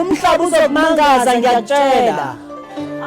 Umhlaba uzokumangaza, ngiyakutshela.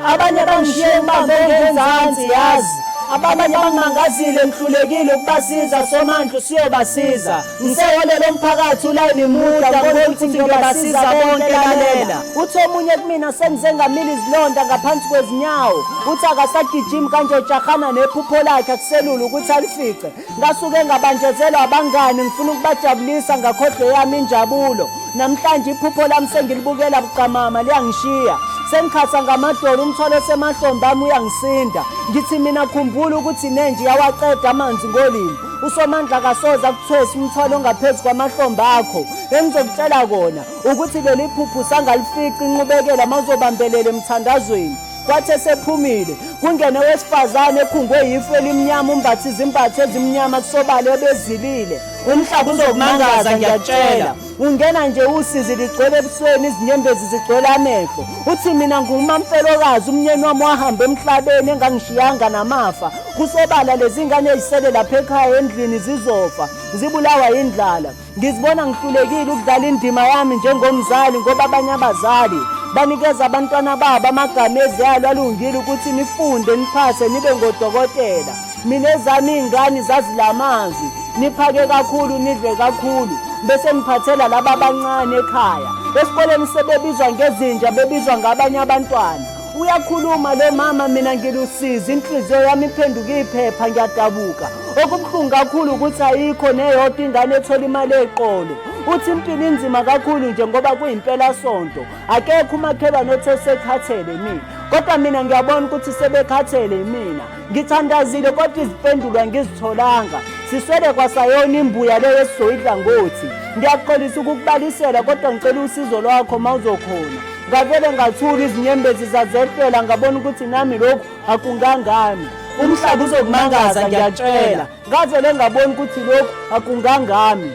Abanye bangishiye ngibambe ngenzansi, yazi. Abanye bangimangazile, ngihlulekile ukubasiza. Somandla, usiyobasiza. Ngiseholele umphakathi, ulayini muda, ngibona ukuthi ngiyobasiza bonke. Lalela, uthi omunye kumina, sengize ngamila izilonda ngaphansi kwezinyawo. Uthi akasagijimi kanje, ujahana nephupho lakhe, akuselula ukuthi alifice. Ngasuke ngabanjezelwa abangani, ngifuna ukubajabulisa, ngakhohlwa eyami injabulo. Namhlanje iphupho lami sengilibukela buqamama liyangishiya. Sengikhasa ngamadolo, umthwalo osemahlombe ami uyangisinda. Ngithi mina, khumbula ukuthi nenje yawaqeda amanzi ngolimi. USomandla akasoze akuthwesa umthwalo ongaphezu kwamahlombe akho. Engizokutshela kona ukuthi leli phupho sangalifica inqubekela mawuzobambelela emthandazweni. Kwathi esephumile, kungene wesifazane ekhungwe yifu elimnyama, umbatha izimbatho ezimnyama, kusobala ebezilile. Umhlaba uzokumangaza, ngiyakutshela. Ungena nje, usizi ligcwele ebusweni, izinyembezi zigcwele amehlo. Uthi, mina ngumamfelokazi, umnyeni wami wahamba emhlabeni engangishiyanga namafa. Kusobala lezi ngane ezisele lapha ekhaya endlini zizofa, zibulawa yindlala. Ngizibona ngihlulekile ukudlala indima yami njengomzali, ngoba abanye abazali banikeza abantwana babo amagama eziyalo alungile ukuthi nifunde, niphase, nibe ngodokotela. Mina ezami iy'ngane zazilamazwi, niphake kakhulu, nidle kakhulu, bese niphathela laba abancane ekhaya. Esikoleni sebebizwa ngezinja, bebizwa ngabanye abantwana. Uyakhuluma lo mama, mina ngilusizi, inhliziyo yami iphenduka iphepha, ngiyadabuka. Okubuhlungu kakhulu ukuthi ayikho neyodwa ingane ethola imali eqolo. Uthi impilo inzima kakhulu nje ngoba kuyimpela sonto. Akekho umakhelwane othe sekhathele mina. Kodwa mina ngiyabona ukuthi sebekhathele mina. Ngithandazile kodwa izimpendulo angizitholanga. Siswele kwasayona imbuya leyo esizoyidla ngothi. Ngiyaxolisa ukukubalisela, kodwa ngicela usizo lwakho mawuzokhona. Ngavele ngathula, izinyembezi zazehlela, ngabona ukuthi nami lokhu akungangami. Umhlaba uzokumangaza, ngiyakutshela. Ngavele ngabona ukuthi lokhu akungangami.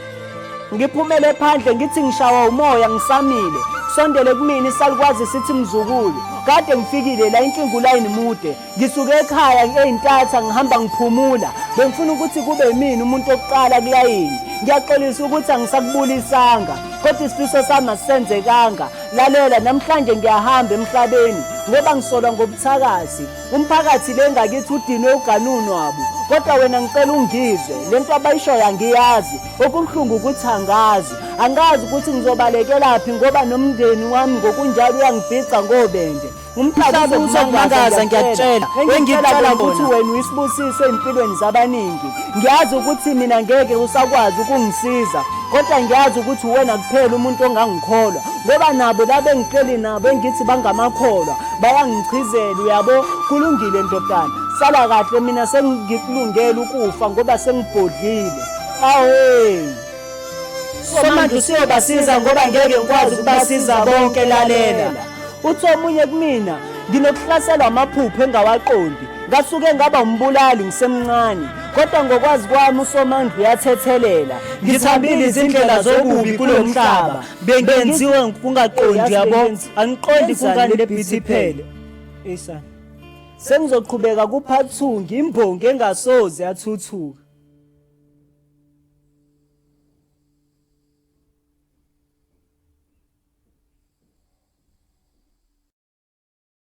Ngiphumele phandle, ngithi ngishawa umoya, ngisamile, sondele kumina isalukwazi sithi, mzukulu, kade ngifikile la, inkinga ulayini mude. Ngisuke ekhaya ey'ntatha, ngihamba ngiphumula, bengifuna ukuthi kube yimina umuntu wokuqala kulayini. Ngiyaxolisa ukuthi angisakubulisanga, kodwa isifiso sami asisenzekanga. Lalela, namhlanje ngiyahamba emhlabeni ngoba ngisolwa ngobuthakathi. Umphakathi le ngakithi udinwe uganunu wabo. Kodwa wena ngicela ungizwe, lento abayishoyo angiyazi. Okubuhlungu ukuthi angazi, angazi ukuthi ngizobalekelaphi, ngoba nomndeni wami ngokunjalo uyangibhica ngobende. Umhlaba uzokumangaza, ngiyakutshela. Engikutshela ukuthi wena uyisibusiso ey'mpilweni zabaningi. Ngiyazi ukuthi mina ngeke usakwazi ukungisiza, kodwa ngiyazi ukuthi uwena kuphela umuntu ongangikholwa, ngoba nabo laba engihleli nabo engithi bangamakholwa bayangichizela, uyabo. Kulungile ndodana, sala kahle, mina sengikulungele ukufa ngoba sengibhodlile. Awe, Somandla, usiyobasiza ngoba ngeke ngikwazi ukubasiza bonke. Lalela, uthi omunye kumina, nginokuhlaselwa amaphupho engawaqondi. Ngasuke ngaba umbulali ngisemncane, kodwa ngokwazi kwami uSomandla uyathethelela. Ngithambile izindlela zobubi kulo mhlaba, bengenziwe kungaqondi, yabo. Angiqondi kungani le beat iphele. Isa, sengizoqhubeka ku-part 2, ngimbongi engasoze yathuthuka.